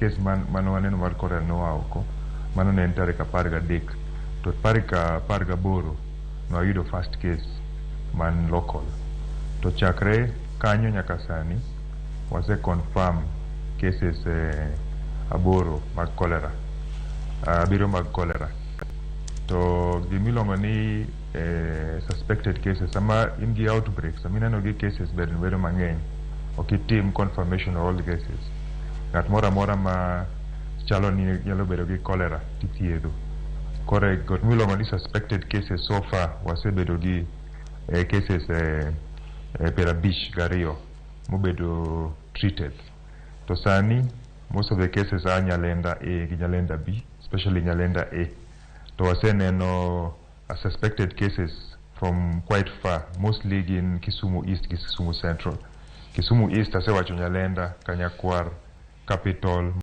case mane waneno mar cholera noa oko. Mano ne en tarik 13. To tarik 18 nwayudo first case man local. To chakre kanyo nyaka sani wase confirm cases 8 mag cholera. 7 mag cholera. To gimiluongo ni suspected cases, sama in gi outbreak, sama ineno gi cases bedo mang'eny, ok itim confirmation of all the cases. Ng'at moro amora ma chalo ni nyalo bedo gi cholera tithiedho. Koro gimiluongo ni suspected cases, so far wasebedo gi cases 52 mobedo treated. To sani most of the cases are Nyalenda A gi Nyalenda B, especially Nyalenda A. To waseneno suspected cases from quite far, mostly gin Kisumu East gi Kisumu Central. Kisumu East asewacho Nyalenda, Kanyakwar, Capital,